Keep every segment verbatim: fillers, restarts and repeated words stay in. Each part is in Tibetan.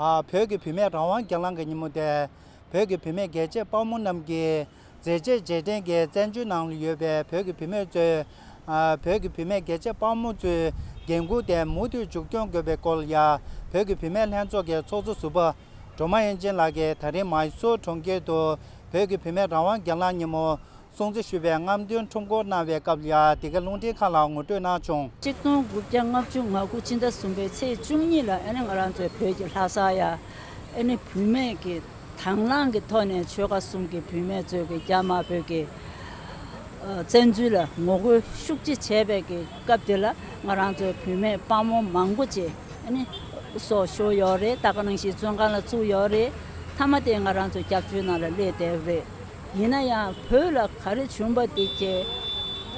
ཨ། བོད་ཀྱི་བུད་མེད་རང་དབང་སྒེར་ལངས་ཀྱི་ཉིན་མོ་དེ། བོད་ཀྱི་བུད་མེད་རྒྱལ་གཅེས་དཔའ་མོ་རྣམས་ཀྱི་མཛད་རྗེས་རྗེས་དྲན་གྱི་བཙན་བྱོལ་ནང་ལ་ཡོད་པའི་བོད་ཀྱི་བུད་མེད་ཚོས། ཨ། བོད་ཀྱི་བུད་མེད་རྒྱལ་གཅེས་དཔའ་མོ་ཚོའི་འགན་འཁུར་དེ་མུ་མཐུད་མཇུག་སྐྱོང་དགོས་པའི་སྐོར་ལ་ཡ། བོད་ཀྱི་བུད་མེད་ལྷན་ཚོགས་ཀྱི་ཚོགས་གཙོ་ཟུར་པ་སྒྲོལ་མ་དབྱངས་ཅན་ལགས་ཀྱིས་ད་རིང་མཱི་སོར་གྲོང་ཁྱེར་དུ་བོད་ཀྱི་བུད་མེད་རང་དབང་སྒེར་ལངས་ཉིན་མོ་སྲུང་བརྩི་ཞུ་བའི་རྔམ་སྟོན་ཁྲོམ་སྐོར་གནང་བའི་སྐབས་ལ་ཡ། འདི་ག་རླུང་འཕྲིན་ཁང་ལ་ངོ་སྤྲོད་གནང་བྱུང་། ཆིག་སྟོང་དགུ་བརྒྱ་ལྔ་བཅུ་ང་དགུ་ཕྱི་ཟླ་གསུམ་པའི་ཚེས་བཅུ་གཉིས་ལ་ཨ་ནི་ང་རང་ཚོའི་བོད་ཀྱི་ལྷ་ས་ཡ། ཨ་ནི་བུད་མེད་ཀྱི་དང་བླངས་ཀྱི་ཐོག་ནས་ཆོལ་ཁ་གསུམ་གྱི་བུད་མེད་ཚོས་ཀྱི་རྒྱ་དམར་པོའི་གི་ཨ། བཙན་འཛུལ་ལ་ངོ་རྒོལ་ཤུགས་ཆེ་བྱས་པའི་གི་སྐབས་དེ་ལ་ང་རང་ཚོའི་བུད་མེད་དཔའ་མོ་མང་པོ་ཅིག་ཨ་ནི་སྲོག་ཤོར་ཡོད་རེད། ད་ག་ནང་བཞིན་བཙོན་ཁང་ལ་བཙུགས་ཡོད་རེད། མཐའ་མ་དེ་ང་རང་ཚོའི་སྐྱབས་བཅོལ་ནང་ལ་སླེབས་བསྡད་རེད། ཡིན་ན་ཡང་བོད་ལ་ག་རེ་བྱུང་པ་དེ་གྱི་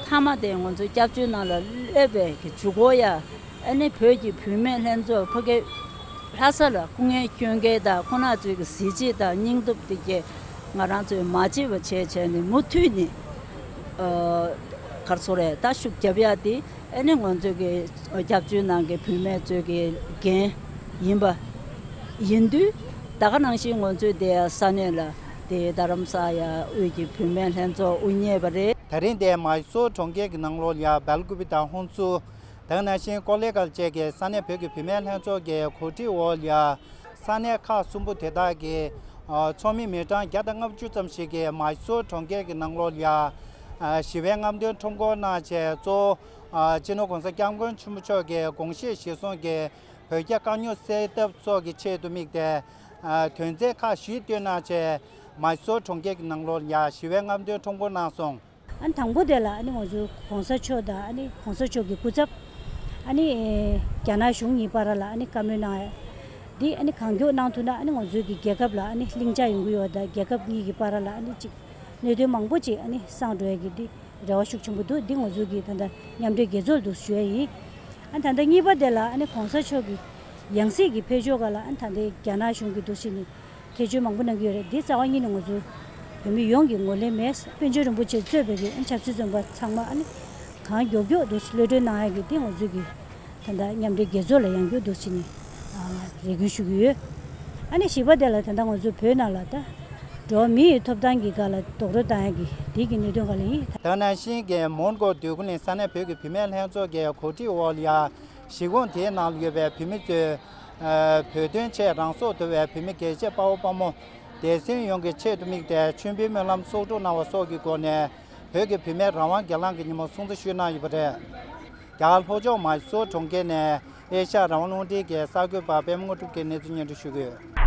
མཐའ་མ་དེ་ང་ཚོ་སྐྱབས་བཅོལ་ནང་ལ་སླེབས་པའི་གི་མཇུག་སྒོ་ཡ། ཨ་ནི་བོད་ཀྱི་བུད་མེད་ལྷན་ཚོགས་ཕ་གི་ལྷ་ས་ལ་སྐུ་ངལ་སྐྱོན་མཁན་དང་ཁོང་རྣམ་ཚོའི་གི་གཟི་བརྗིད་དང་སྙིང་སྟོབས་དེ་གྱི་ང་རང་ཚོས་མ་བརྗེད་པ་བྱས་བྱས་ནས་མུ་མཐུད་ནས་ཨ། ག་རེ་ཟེར་རེད། ད་ཤུགས་རྒྱབ་ཡ་དེ་ཨ་ནི་ང་ཚོའི་གི་སྐྱབས་བཅོལ་ནང་གི་བུད་མེད་ཚོའི་གི་འགན་ཡིན་པ་ཡིན་དུས། ད་ག་ནང་བཞིན་ང་ཚོའི་དེ་ས་གནས་ལ་དེ་རྡ་རམ་ས་ཡ་དབུས་ཀྱི་བུད་མེད་ལྷན་ཚོགས་དབུ་བརྙེས་པ་རེད། ད་རིང་དེ་མཱི་སོར་གྲོང་ཁྱེར་གྱི་ནང་ལོགས་ལ་ཡ། སྦེལ་ཀུ་པེ་དང་ཧོན་སུར། དེ་ནང་བཞིན་ཀོ་ལེ་གྷལ་བཅས་ཀྱི་ས་གནས་བོད་ཀྱི་བུད་མེད་ལྷན་ཚོགས་ཀྱི་གོ་སྒྲིག་འོག་ལ་ཡ། ས་གནས་ཁག་གསུམ་པོ་དེ་དག་གི་ཨ། ཚོགས་མི་མི་གྲངས་བརྒྱ་དང་ལྔ་བཅུ་ཙམ་ཞིག་གིས་མཱི་སོར་གྲོང་ཁྱེར་གྱི་ནང་ལོགས་ལ་ཡ། ཨ། ཞི་བའི་རྔམ་སྟོན་ཁྲོམ་སྐོར་གནང་བྱས། གཙོ་བོ་ཨ། སྤྱི་ནོར་༸གོང་ས་༸སྐྱབས་མགོན་ཆེན་པོ་མཆོག་གི་དགོངས་བཞེད་གཞིར་བཟུང་གི་བོད་རྒྱ་དཀའ་རྙོག་སེལ་ཐབས་སོགས་ཀྱི་ཆེད་དུ་དམིགས་ཏེ། ཨ། དོན་ཚན་ཁག་བཞི་བཏོན་གནང་བྱས། མཱི་སོར་གྲོང་ཁྱེར་གྱི་ནང་ལོགས་ལ་ཡ། ཞི་བའི་རྔམ་སྟོན་ཁྲོམ་སྐོར་གནང་སོང་། ཨ་ནི་དང་པོ་དེ་ལ་ཨ་ནི་ང་ཚོའི་༸གོང་ས་མཆོག་དང་ཨ་ནི་༸གོང་ས་མཆོག་གི་སྐུ་ཚབ། ཨ་ནི་རྒྱ་ནག་གཞུང་གཉིས་བར་ལ་ཨ་ནི་བཀའ་མོལ་གནང་ཡ། འདི་ཨ་ནི་གང་མགྱོགས་གནང་ཐུབ་ན་ཨ་ནི་ང་ཚོའི་གི་རྒྱལ་ཁབ་ལ་ཨ་ནི་ལྷིང་འཇགས་ཡོང་གི་ཡོད། ད་རྒྱལ་ཁབ་གཉིས་ཀྱི་བར་ལ་ཨ་ནི་ཅིག་གནད་དོན་མང་པོ་ཅིག་ཨ་ནི་སངས་འགྲོ་ཡ་གི་འདི་རེ་བ་ཤུགས་ཆེན་པོ་འདུག་འདི་ང་ཚོའི་གི་ད་ལྟ་མཉམ་འབྲེལ་རྒྱལ་ཚོགས་འདུག་ཞུ་ཡ་ཡིན། ཨ་ནི་ད་ལྟ་གཉིས་པ་དེ་ལ་ཨ་ནི་༸གོང་ས་མཆོག་གི་ཡང་སྲིད་ཀྱི་ཕེབས་ཕྱོགས་སྒང་ལ་ཨ་ནི་ད་ལྟའི་རྒྱ་ནག་གཞུང་གིས་འདུག་སེ་ནི་ཐེ་བྱུས་མང་པོ་གནང་གི་ཡོད་རེད། འདི་རྩ་བ་ཉིད་ནས་ང་ཚོ་བོད་མི་ཡོངས་ཀྱི་ངོས་ལེན་མེད། པཎ་ཆེན་རིན་པོ་ཆེ་གཙོས་པའི་གི་ཨ་ནི་ཆབ་སྲིད་བཙོན་པ་ཚང་མ་ཨ་ནི་གང་མགྱོགས་མགྱོགས་འདུག་སེ་གློད་གྲོལ་གནང་ཡ་གི་འདི་ང་ཚོའི་གི་ད་ལྟ་མཉམ་འབྲེལ་རྒྱལ་ཚོགས་ལ་ཡང་བསྐྱར་འདུག་སེ་ནི་རེ་སྐུལ་ཞུ་གི་ཡོད། ཨ་ནི་བཞི་པ་དེ་ལ་ད་ལྟ་ང་ཚོ་བོད་ནང་ལ་ད་འགྲོ་བ་མི་ཡི་ཐོབ་ཐང་གི་སྒང་ལ་རྡོག་རོལ་བཏང་ཡ་གི་དེ་གི་གནད་དོན་སྒང་ལ་ཡིན། དེ་ནང་བཞིན་གྱི་མོན་གྷོ་འདོད་རྒུ་གླིང་ས་གནས་བོད་ཀྱི་བུད་མེད་ལྷན་ཚོགས་ཀྱི་གོ་སྒྲིག་འོག་ལ་ཡ། གཞིས་ཁོངས་དེའི་ནང་ལ་ཡོད་པའི་བུད་མེད་ཚོས། ཨ། བོད་དོན་ཆེད་རང་སྲོག་དོར་བའི་བུད་མེད་རྒྱལ་གཅེས་དཔའ་བོ་དཔའ་མོ་སྡེ་ཚན་ཡོངས་ཀྱི་ཆེད་དུ་དམིགས་ཏེ་མཆོད་འབུལ་སྨོན་ལམ་གསོག་སྒྲུབ་གནང་བ་སོགས་ཀྱི་སྒོ་ནས་བོད་ཀྱི་བུད་མེད་རང་དབང་སྒེར་ལངས་ཀྱི་ཉིན་མོ་སྲུང་བརྩི་ཞུས་གནང་ཡོད་པ་རེད། རྒྱ་གར་ལྷོ་ཕྱོགས་མཱི་སོར་གྲོང་ཁྱེར་ནས་ཨེ་ཤ་ཡ་རང་དབང་རླུང་འཕྲིན་གྱི་གསར་འགོད་པ་པད་མ་དངོས་གྲུབ་ཀྱིས་གནས་ཚུལ་སྙན་སྒྲོན་ཞུ་གི་ཡོད།